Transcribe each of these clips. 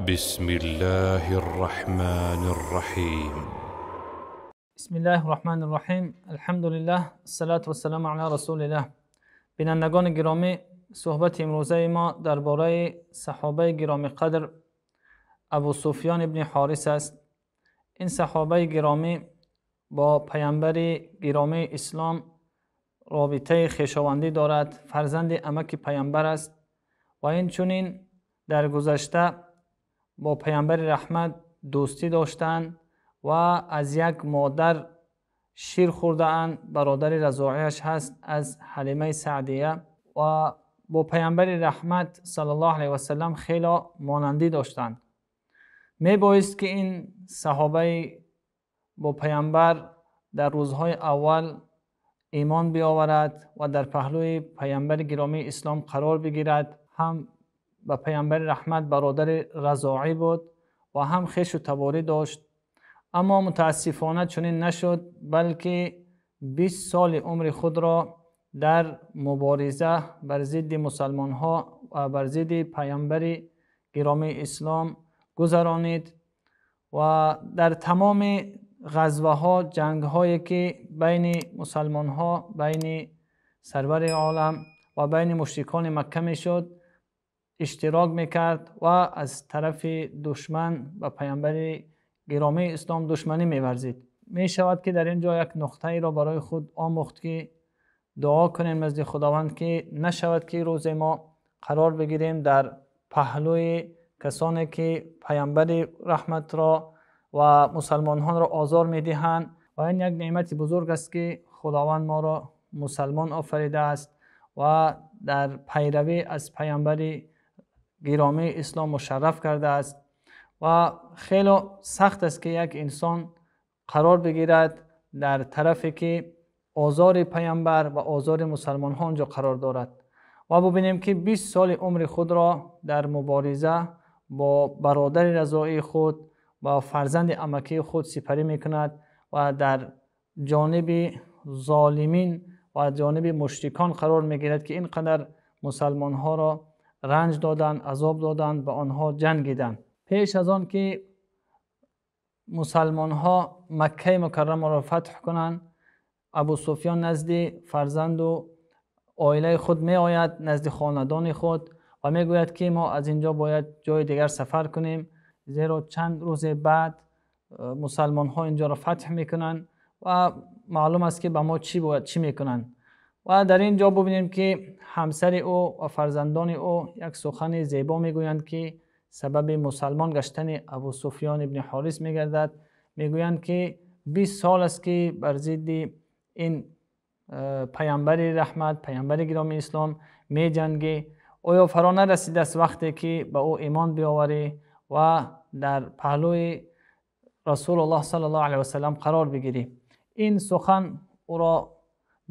بسم الله الرحمن الرحیم. بسم الله الرحمن الرحیم. الحمدلله، الصلاة والسلام علی رسول الله. بینندگان گرامی، صحبت امروزه ما درباره صحابه گرامی قدر ابو سفیان ابن حارث است. این صحابه گرامی با پیامبر گرامی اسلام رابطه خویشاوندی دارد، فرزند عمک پیامبر است و این چنین در گذشته با پیامبر رحمت دوستی داشتند و از یک مادر شیر خورده‌اند. برادر رضاعیش هست از حلیمه سعدیه و با پیامبر رحمت صلی الله علیه و سلم خیلی مانندی داشتند. میبایست که این صحابه با پیامبر در روزهای اول ایمان بیاورد و در پهلوی پیامبر گرامی اسلام قرار بگیرد. هم به پیامبر رحمت برادر رضاعی بود و هم خویش و تباری داشت، اما متاسفانه چنین نشد، بلکه 20 سال عمر خود را در مبارزه بر ضد مسلمان ها و بر ضد پیامبر گرامی اسلام گذرانید و در تمام غزوه ها، جنگ هایی که بین مسلمان ها، بین سرور عالم و بین مشرکان مکه می شد اشتراک میکرد و از طرف دشمن به پیامبر گرامی اسلام دشمنی میورزید. میشود که در اینجا یک نقطه ای را برای خود آموخت که دعا کنیم نزد خداوند که نشود که روز ما قرار بگیریم در پهلوی کسانی که پیامبر رحمت را و مسلمانان را آزار میدهند. و این یک نعمت بزرگ است که خداوند ما را مسلمان آفریده است و در پیروی از پیامبر گرامی اسلام مشرف کرده است. و خیلی سخت است که یک انسان قرار بگیرد در طرفی که آزار پیامبر و آزار مسلمان ها آنجا قرار دارد. و ببینیم که 20 سال عمر خود را در مبارزه با برادر رضاعی خود و فرزند عمکی خود سپری میکند و در جانب ظالمین و جانب مشرکان قرار میگیرد که اینقدر مسلمان ها را رنج دادند، عذاب دادند، به آنها جنگیدند. پیش از آن که مسلمان ها مکه مکرمه را فتح کنند، ابو سفیان نزد فرزند و عائله خود می آید، نزد خاندان خود، و می گوید که ما از اینجا باید جای دیگر سفر کنیم، زیرا چند روز بعد مسلمان ها اینجا را فتح میکنند و معلوم است که به ما چی باید چی میکنند. و در اینجا ببینیم که همسر او و فرزندان او یک سخن زیبا میگویند که سبب مسلمان گشتن ابو سفیان ابن حارث میگردد. میگویند که 20 سال است که بر ضد این پیامبر رحمت، پیامبر گرامی اسلام می جنگی، آیا فرا نرسیده است وقتی که به او ایمان بیاوری و در پهلوی رسول الله صلی الله علیه و سلم قرار بگیری؟ این سخن او را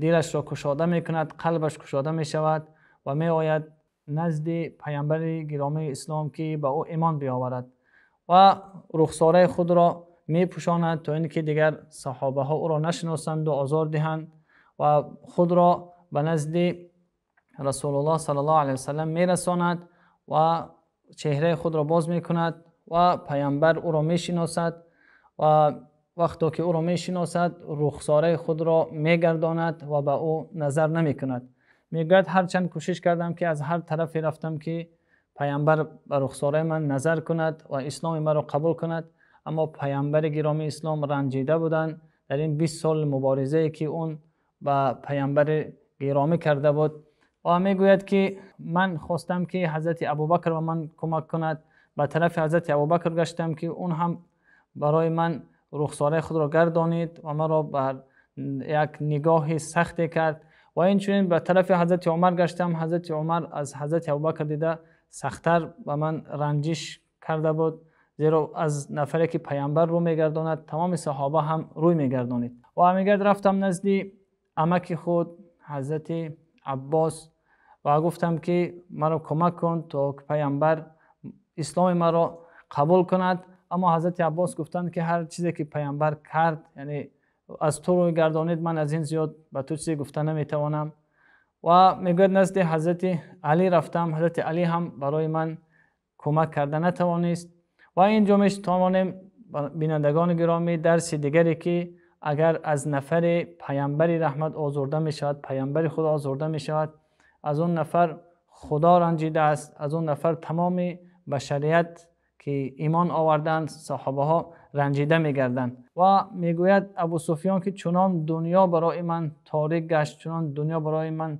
دلش را کشاده میکند، قلبش کشاده میشود و می آید نزد پیامبر گرامی اسلام که به او ایمان بیاورد و رخساره خود را می پوشاند تا اینکه دیگر صحابه ها او را نشناسند و آزار دهند و خود را به نزد رسول الله صلی الله علیه و سلم می رساند و چهره خود را باز می کند و پیامبر او را می شناسد و وقتی که او را می شناسد رخساره خود را می گرداند و به او نظر نمی کند. میگوید هرچند کوشش کردم که از هر طرفی رفتم که پیامبر به رخساره من نظر کند و اسلام مرا قبول کند، اما پیامبر گرامی اسلام رنجیده بودند در این 20 سال مبارزه که اون به پیامبر گرامی کرده بود. و میگوید که من خواستم که حضرت ابوبکر به من کمک کند، به طرف حضرت ابوبکر گشتم که اون هم برای من رخساره خود را گردانید و مرا بر یک نگاه سخت کرد. و این چنین به طرف حضرت عمر گشتم، حضرت عمر از حضرت ابوبکر دیده سخت‌تر به من رنجش کرده بود، زیرا از نفری که پیامبر رو میگرداند تمام صحابه هم روی میگردانید. و میگرد رفتم نزد عمک خود حضرت عباس و گفتم که مرا کمک کن تا پیامبر اسلام مرا قبول کند. اما حضرت عباس گفتند که هر چیزی که پیامبر کرد، یعنی از تو روی گردانید، من از این زیاد به تو چیزی گفته نمیتوانم. و میگوید نزد حضرت علی رفتم، حضرت علی هم برای من کمک کرده نتوانست. و اینجا میتوانیم بینندگان گرامی درس دیگری که اگر از نفر پیامبر رحمت آزرده میشود، پیامبر خدا آزرده میشود، از اون نفر خدا رنجیده است، از اون نفر تمام بشریت که ایمان آوردند صحابه ها رنجیده میگردند. و میگوید ابو سفیان که چنان دنیا برای من تاریک گشت، چنان دنیا برای من،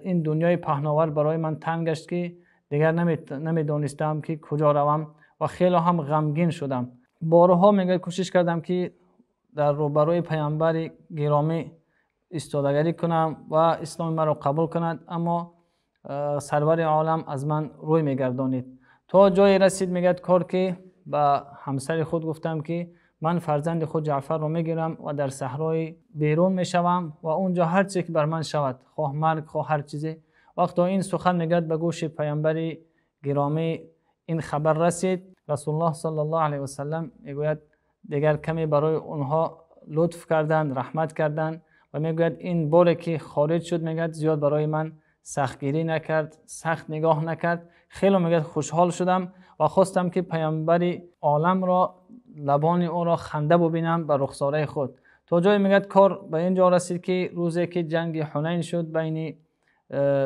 این دنیای پهناور برای من تنگ گشت که دیگر نمیدانستم که کجا روم و خیلی هم غمگین شدم. بارها میگوید کوشش کردم که در روبروی پیامبر گرامی ایستادگی کنم و اسلام مرا قبول کند، اما سرور عالم از من روی میگردانید. تا جای رسید میگد کار که به همسر خود گفتم که من فرزند خود جعفر رو میگیرم و در صحرای بیرون میشوم و اونجا هر چیزی که بر من شود، خواه مرگ خواه هر چیزی. وقتی این سخن میگد به گوش پیامبر گرامی این خبر رسید، رسول الله صلی الله علیه و سلم میگوید دیگر کمی برای اونها لطف کردند، رحمت کردند و میگوید این باره که خارج شد میگد زیاد برای من سختگیری نکرد، سخت نگاه نکرد، خیلی میگد خوشحال شدم و خواستم که پیامبر عالم را لبان او را خنده ببینم بر رخساره خود. تا جای میگد کار به اینجا رسید که روزی که جنگ حنین شد بین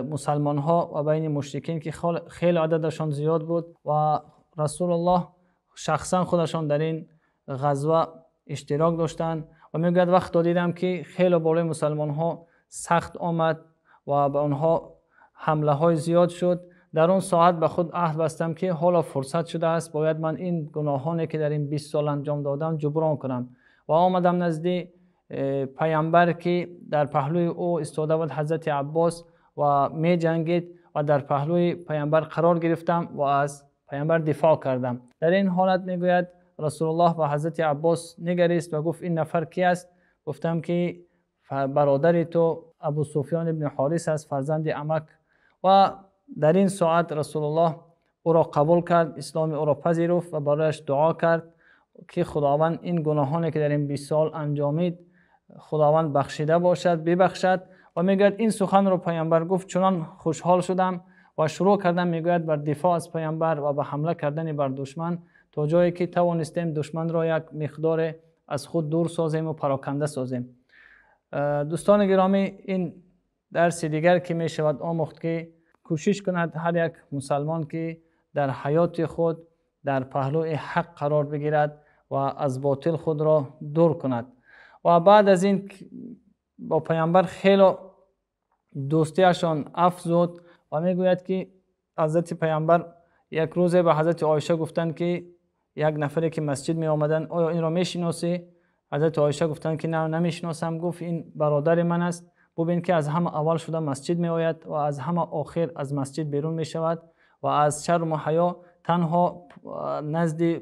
مسلمان ها و بین مشرکین که خیلی عددشان زیاد بود و رسول الله شخصا خودشان در این غزوه اشتراک داشتند و میگوید وقت دیدم که خیلی بالای مسلمان ها سخت آمد و به آنها حمله های زیاد شد، در اون ساعت به خود عهد بستم که حالا فرصت شده است، باید من این گناهانی که در این 20 سال انجام دادم جبران کنم. و آمدم نزد پیامبر که در پهلوی او ایستاده بود حضرت عباس و می جنگید و در پهلوی پیامبر قرار گرفتم و از پیامبر دفاع کردم. در این حالت میگوید رسول الله به حضرت عباس نگریست و گفت این نفر کی است؟ گفتم که برادر تو ابو سفیان ابن حارث است، فرزند عمک. و در این ساعت رسول الله او را قبول کرد، اسلام او را پذیرفت و برایش دعا کرد که خداوند این گناهانی که در این 20 سال انجامید خداوند بخشیده باشد، ببخشد. و میگوید این سخن رو پیامبر گفت، چنان خوشحال شدم و شروع کردم میگوید بر دفاع از پیامبر و به حمله کردن بر دشمن تا جایی که توانستیم دشمن را یک مقدار از خود دور سازیم و پراکنده سازیم. دوستان گرامی، این درس دیگر که می شود آموخت که کوشش کند هر یک مسلمان که در حیات خود در پهلوی حق قرار بگیرد و از باطل خود را دور کند. و بعد از این با پیامبر خیلی دوستیشان افزود و میگوید که حضرت پیامبر یک روز به حضرت عایشه گفتند که یک نفری که مسجد می آمدن، آیا این را میشناسی؟ حضرت عایشه گفتند که نه، نمیشناسم. گفت این برادر من است، ببین که از همه اول شده مسجد می آید و از همه آخر از مسجد بیرون می شود و از شرم و حیا تنها نزد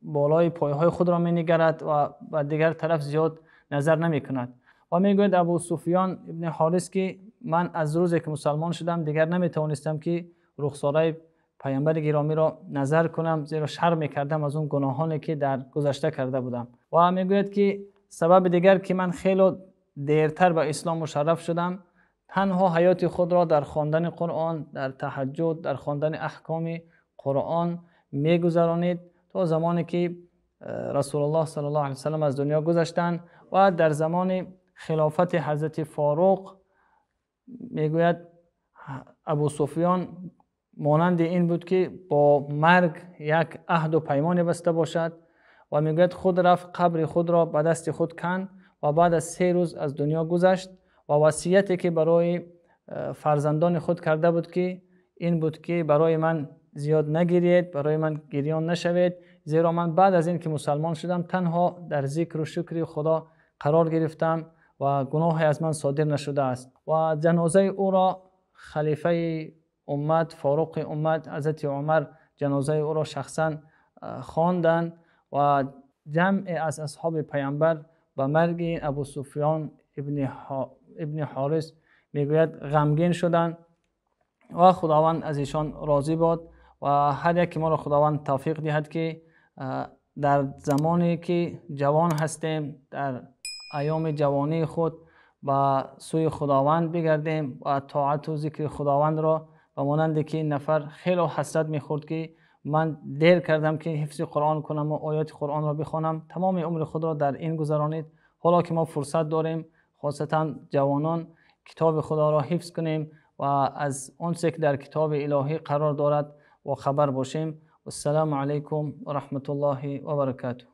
بالای پایهای خود را می نگرد و به دیگر طرف زیاد نظر نمی کند. و می گوید ابو سفیان ابن حارث که من از روزی که مسلمان شدم دیگر نمی توانستم که رخساره پیامبر گرامی را نظر کنم، زیرا شرم می‌کردم از اون گناهانی که در گذشته کرده بودم. و میگوید که سبب دیگر که من خیلی دیرتر به اسلام مشرف شدم، تنها حیات خود را در خواندن قرآن، در تهجد، در خواندن احکام قرآن میگذرانید تا زمانی که رسول الله صلی الله علیه و سلم از دنیا گذشتند. و در زمان خلافت حضرت فاروق میگوید ابو سفیان مانند این بود که با مرگ یک عهد و پیمان بسته باشد و میگوید خود رفت قبر خود را به دست خود کند و بعد از 3 روز از دنیا گذشت. و وصیتی که برای فرزندان خود کرده بود که این بود که برای من زیاد نگیرید، برای من گریان نشوید، زیرا من بعد از این که مسلمان شدم تنها در ذکر و شکر خدا قرار گرفتم و گناهی از من صادر نشده است. و جنازه او را خلیفه امت، فاروق امت، حضرت عمر جنازه او را شخصا خواندند و جمع از اصحاب پیامبر به مرگ ابو سفیان ابن حارث میگوید غمگین شدند و خداوند از ایشان راضی باد و هر یک ما را خداوند توفیق دهد که در زمانی که جوان هستیم، در ایام جوانی خود به سوی خداوند بگردیم و طاعت و ذکر خداوند را، و مانند که این نفر خیلی حسرت میخورد که Ман дер кардам ки ҳифзи Қуръон кунам ва оятҳои Қуръонро бихонам. Тамоми умри худро дар ин гузаронид. Ҳоло ки мо фурсат дорем, хусусан ҷавонон, китоби Худоро ҳифз кунем ва аз он чизе ки дар китоби илоҳӣ қарор дорад хабар бошем. Вассалому алайкум ва раҳматуллоҳи ва баракотуҳ.